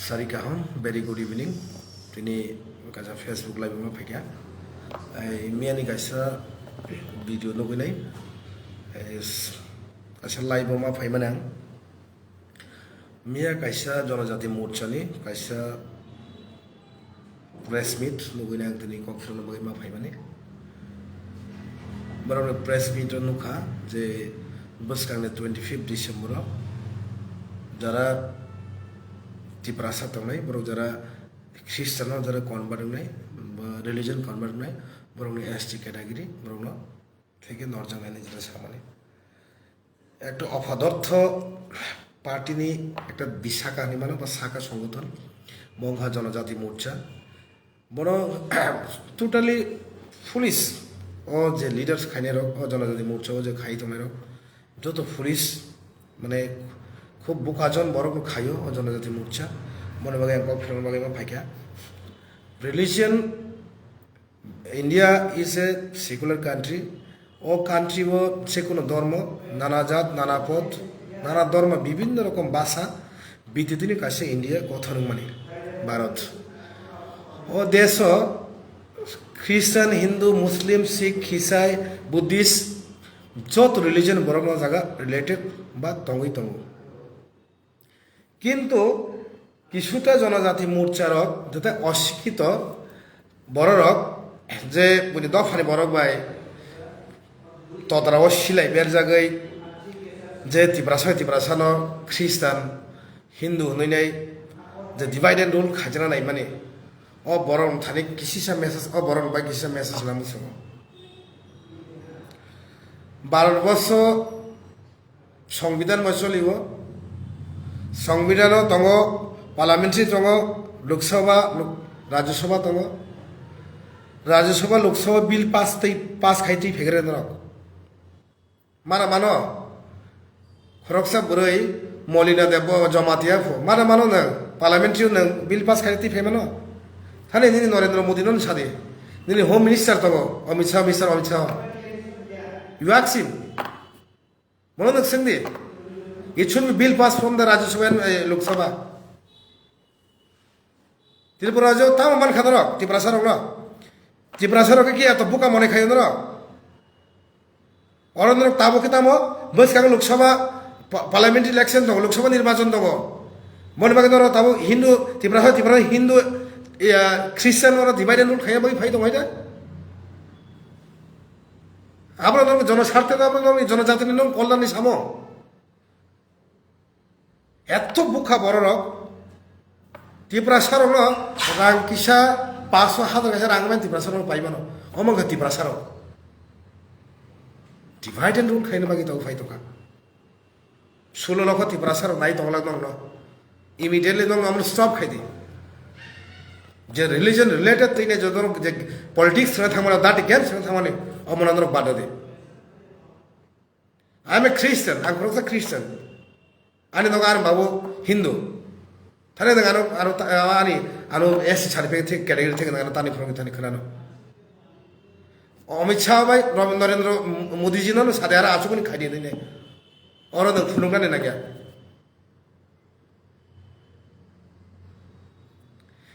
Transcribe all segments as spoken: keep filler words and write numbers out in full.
Sari kaham, very good evening. Tini kaisa Facebook live ma phaikha. Ai, miyani kaisa video nugwi nai. Ai, s-, kaisa live ma phaimani ang. Miya kaisa Jonojati Morchani kaisa press meet nugwi nai ang tini kok philna bagwi ma phaimani. Borokni press meet o nukha je bwskangni twenty fifth December o jara Tiprasa tongnai, borok jara Christian o jara convert wngnai, ba religion convert wngnai, borokni S T category, borokno theke norjaknai hinwi jara samani. Ekta opodortho party ni ekta bisaka hinwi mano ba saka songothon, Mongha Jonojati Morcha. Bono totally foolish. O je leaders khainai rok, o Jonojati Morcha o je khai tongnai rok, joto foolish, mane khub bukajon borok no khaio o Jonojati Morcha. Bono bagwi ang kok philna bagwi ma phaikha. Religion, India is a secular country. O country o je kono dhormo, nana jat, nana poth, nana dhormo, bibhinno rokom bhasha, bititini kaisa India gothon wngmani Bharat. O desh o Christian, Hindu, Muslim, Sikh, Isai, Buddhist, joto religion borok no jaga related ba tongwi tongo. Kintu kisuta Jonojati Morcha rok, jete osikkito bororok, je buini dophani borok bai totra o silai berjagwi, je Tiprasa, Tiprasa no Christian, Hindu hwnwi nai, je divide and rule khaijana naimani, o borok thani kisisa message, o borok bai kisisa message nang muchungo. Bharat borso Songbidan bo choliwo. Songbidano tongo, parliamentary tongo, Lok Sabha, Lok-, Rajya Sabha tongo. Rajya Sabha, Lok Sabha bill pass tei, pass khai twi phegre norok. Mana mano, khoroksa bwrwi Molina Debbarma Jamatia pho. Mana mano nwng, parliamentary nwng bill pass khai twi phai mano. Thani nini Narendra Modi no sadi. Nini home minister tongo, Amit Shah, Mister Amit Shah. You ask him. Mono nwk swng di. It should be bill passed from the Rajya Sabha and, eh, Lok Sabha. Tripura rajyo tamo man kha norok, Tiprasa rok no. Tiprasa rok ki ato buka mone khayo norok. Oro norok tabo ki tamo, bwskang Lok Sabha pa-, parliamentary election tongo, Lok Sabha nirbachon tongo. Moni bagwi norok tabo Hindu, Tiprasa, Tiprasa Hindu, ya, Christian oro divide and rule khaya bagwi phai tongo hai da. Abro norok jono sarthe da, abro norok jono jatini norok koldan ni samo. Eto bukha bororok, Tiprasa rokno rang kisa paso hazar kaisa rang man Tiprasa rok pai mano. Omo kha Tiprasa rok. Divide and rule khaina bagwi tong phai tongkha. Sulo lokho Tiprasa rok nai tongla nongno. Immediately nong amno stop khai di. Je religion related tine jodor je politics na thangmani, that games na thangmani, omo nandro bad di. I'm a Christian, ang khoroksa Christian. Ani nogo ani babu Hindu. Thani nang ano, ano ta-, ani, ano S C certificate thik category thik nang ano tani phorong thani khwnano. Amit Shah bai Ram-, Narendra Modi ji no sade ara achukuni khaidi nini. Oro nang phunuknani nangya.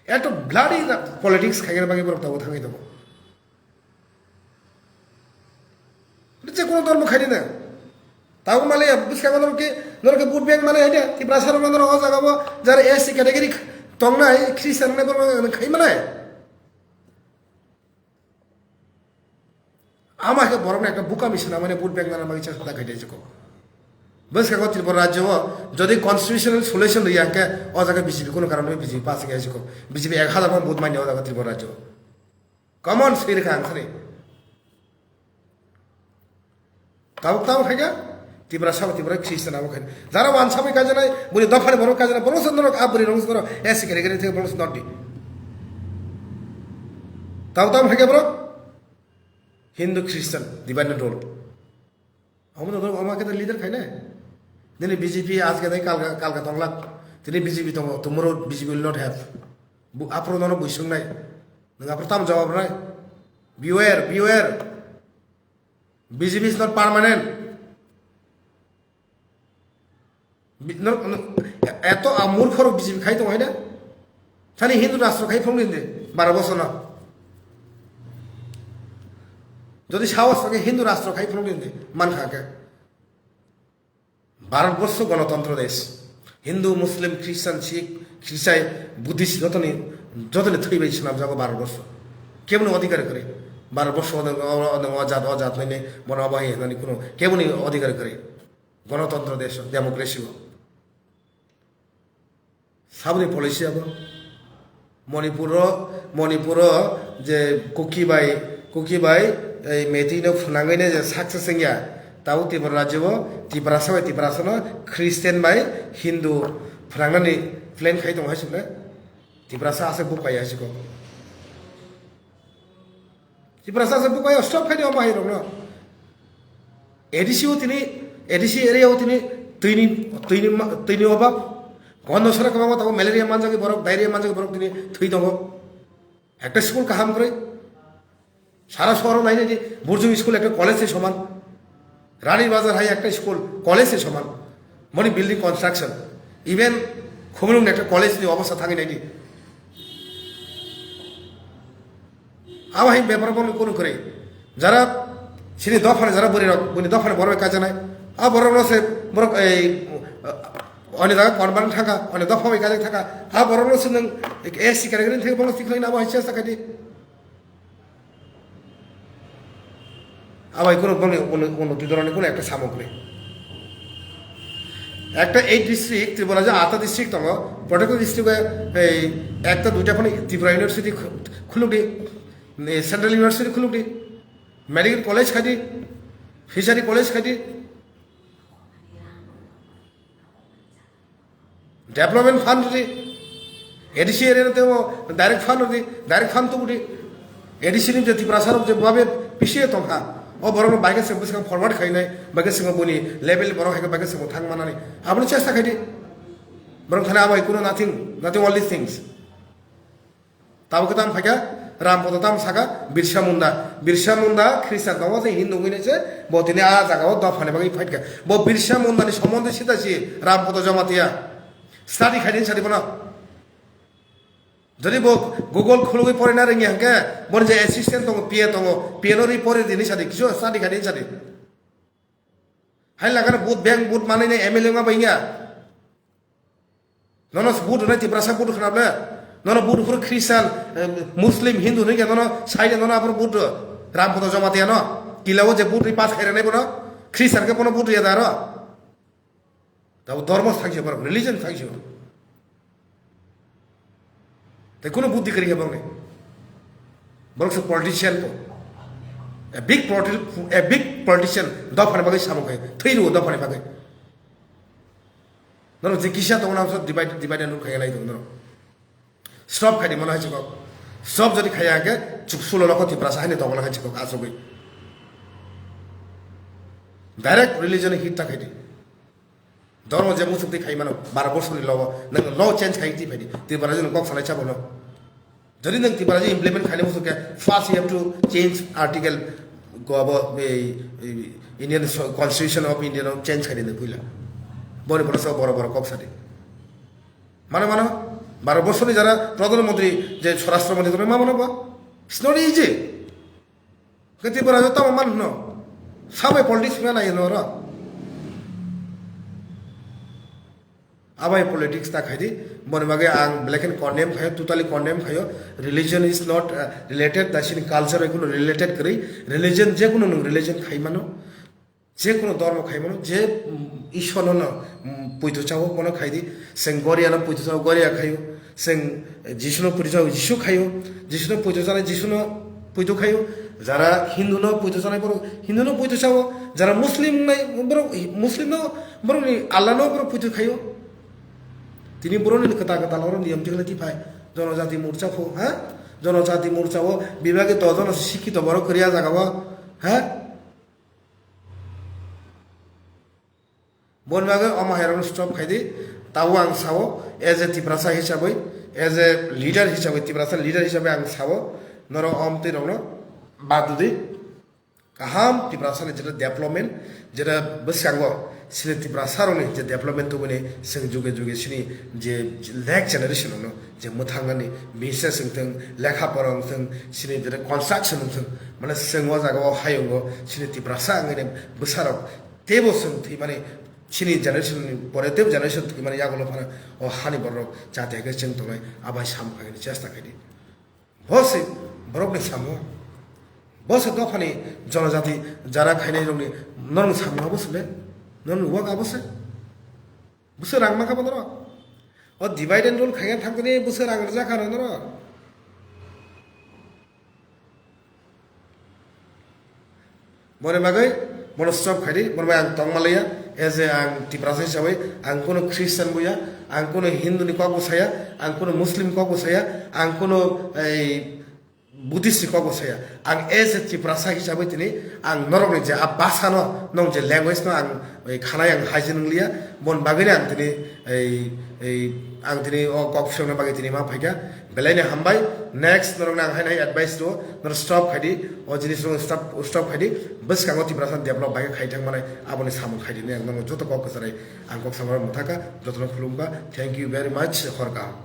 Eto bloody politics khaigena bagwi borok tabuk thangwi tongo. Je kono dhormo khaidi na. Tabuk male bwskango norok ke, norok ke vote bank mane haida. Tiprasa rok norok o jaga bo jara S C category tongnai Christian ne borok khai mane. Ama khe borokno ekta buka misi namani vote bank nana bagwi chesta khaidi jiko. Bwskango Tripura rajyo o jodi constitutional solution riya hwnkhe o jaga B J P kono karon B J P pass khe jiko. B J P ek hazar man vote manya o jaga Tripura rajyo. Common swi rikha ang sani. Tabuk tabuk khaikha Tiprasa bo Tiprasa Christian abo khaina. Jara wansa bai kajanai, buni dophani borok kajanai, borok se norok abri rong se norok S C category theke borok se nordi. Tabuk tabuk khaikha borok Hindu Christian divide and rule. Omo no omo khe leader khaina. Nini B J P ajke nai kalka kalka tonglak. Tini B J P tongo, tomorrow B J P will not have. Bu apro nono buisung nai. Nang apro tam jawab nai. Beware, beware. B J P is not permanent. Bi-, no, no, eto a murkho rok B J P khai tongo hai da? Thani Hindu rastro khai phunukdi, baro bosorno. Jodi sahos thangkhe Hindu rastro khai phunukdi, mankha khe. Bharatborsho Ganatantro desh. Hindu, Muslim, Christian, Sikh, Christian, Buddhist jotoni, jotoni thwi bai swnamjago Bharatborsho. Keboni odhikar kwrwi. Bharatborsho o, o, o jat, o jat nini, bono obo hai hinani kuno keboni odhikar kwrwi. Ganatantro desh, democracy o. Saboni policy abo. Manipuro, Manipuro je Kuki bai, Kuki bai ei Meitei no phwnangwi ne je success wngya, tabo Tripura rajyo o Tiprasa bai Tiprasa no Christian bai Hindu phwnangnani plan khai tongo hai sukle. Tiprasa aswk buk pai hai sukho. Tiprasa se bukayo stop khaidi omo hai rokno. A D C o tini, A D C area o tini twini, twini ma-, twini obab. Gondo sara kwbangma tabuk malaria manjagwi borok, diarrhea manjagwi borok tini thwi tongo. Ekta school kaham kwrwi. Sara sohoro nai nai di, Burjung school ekta college se soman. Rani Bazar hai ekta school, college se soman. Moni building construction. Even Khumulwng ni ekta college ni obostha thangwi nai di. Abo hai bepar bo kunu kwrwi. Jara sini dophani jara bwrwi rok, bini dophani borok bai kajaknai. A borok no se borok ei, oni jaga convert thangkha, oni dopha bai kajak thangkha. A borok no se nwng S C category ni thangwi borok no sikhlai na abo hai chesta khaidi. Abai kunu boni unu, unu tidorani kunu ekta samung kwrwi. Ekta eight district, Tripura je atta district tongo, protected district o ei ekta duita phano Tripura University khu-, khulukdi, ni Central University khulukdi, Medical College khaidi, Fishery College khaidi. Development fund rwdi, A D C area no teibo direct fund rwdi, direct fund tubudi. A D C ni je Tiprasa rok je babe pisiye tongkha, o borok no baikhe se bwskang forward khainai, baikhe se boni level borok hai baikhe se thang manani. Aboni chesta khaidi. Borok thani abai kuno nothing, nothing all these things. Tabuk khe tamo phaikha, Rampodo tamo sakha, Birsa Munda. Birsa Munda Christian tongo, tei Hindu wngwi se, bo tini a jagao dophani bagwi fight kha. Bo Birsa Mundani somondo sita si Rampodo Jamatia. Study khaidi sadi bono. Jodi bo Google khulugwi porina rwngya hwnkhe, boni je assistant tongo, P A tongo, P A no ri pori dini sadi, kisu study khaidi sadi. Hai lagano vote bank, vote manwi ne M L A ma bai wngya. Nono vote rwnai Tiprasa vote khna ble. Nono vote phuru Christian, eh, Muslim, Hindu hinwi khe nono side nono aphuru vote rw. Rampodo Jamatia no. Kila o je vote rwi pass khairwnai bono. Christian khe bono vote rwya da aro. Tabo dhormo thangsi borok, religion thangsi borok. Tei kuno buddhi kwrwi khe borokni. Borok se politician bo. A big politi-, a big politician dophani bagwi samung khai. Thwi rwo dophani bagwi. Norok je kisa tongo nang so divide, divide and rule khai lai tongo norok. Stop khai di mano hai chikok. Stop jodi khaya hwnkhe chuksulo lokho Tiprasa haini tongla hai chikok asugwi. Direct religion hit ta khai di. Dhormo je muchuk twi khai mano, baro borsoni logo, nang law change khai twi phai di. Tiprasa jeno kok salai chabo no. Jodi nang Tiprasa implement khai muchuk khe, first you have to change article go abo, ei, ei, Indian so-, Constitution of India no change khai di nang puila. Boni boro so boro boro kok sadi. Mano mano, baro borsoni jara Pradhan Mantri je Swarashtra Mantri tongmani ma mano ba? It's not easy. Khe Tripura jo tamo man hwno? Sabai politics wngna nai hwno oro? Abai politics ta khai di, boni bagwi ang black and condemn khayo, totally condemn khayo. Religion is not, uh, related, dasini culture bai kuno related kwrwi. Religion, je kuno nwng religion khai mano, je kuno dhormo khai mano, je, mm, Ishwar no, no, mm, puito chao, bono khai di. Chwng Goria no puito chao, Goria khayo. Chwng Jisu no puito chao, Jisu khayo. Jisu no puito chao, Jisu no puito khayo. Jara Hindu no puito chao, borok Hindu no puito chao. Jara Muslim nai, borok Muslim no, borok ni Allah no borok puito khayo. Tini borok ni kwtal kwtal oro niyom tikhle tiphai. Jonojati Morcha pho, ha? Jonojati Morcha o bibagi to jono sikhi to borok kwrwi a jaga o, ha? Boni bagwi omo hai rokno stop khai di. Tabuk ang sao, as a Tiprasa hisabwi, as a leader hisabwi, Tiprasa leader hisabwi ang sao, norok om twi rokno bad di. Kaham Tiprasa ni jeta development, jeta bwskango Chini Tiprasa rokni je development tubuni chwng juge juge chini je next generation rokno je mwthangnani business wngthwng, lekha pora wngthwng, chini je construction wngthwng, mane chwng o jaga o hayungo chini Tiprasa wngwi bwsarok teibo chwng thwimani chini generation ni pore teibo generation thwimani yagulo phano o hani borok chati hai khe chwng tongnai abai samung khaini chesta khaidi. Bo se borokni samung. Bo se dophani jonojati jara khainai rokni norok samung abo se le? Norok wak abo se? Bwswk rang mankha bo norok? O divide and rule khaina thangtani bwswk rang rwjak kha norok? Boni bagwi bono stop khaidi, bono bai ang tongma liya, as a ang Tiprasa hisabai, ang kuno Christian bo ya, ang kuno Hindu ni kok bo saya, ang kuno Muslim kok bo saya, ang kuno ei Buddhist ni kok bo saya. Ang as a Tiprasa hisabai tini ang norok ni je a bhasha no, nong je language no ang ei khanai ang haijin wng liya, bon bagwi ang tini ei, ei ang tini o kok songna bagwi tini ma phaikha. Belai ni hambai. Next norok nang hai nai advice do, nor stop khaidi, o jinis no stop, stop khaidi, bwskango Tiprasa develop bai khai thang manai, aboni samung khaidi ne ang nono joto kok kwchari ang kok samung muthaka, joto no khulumkha. Thank you very much, horkam.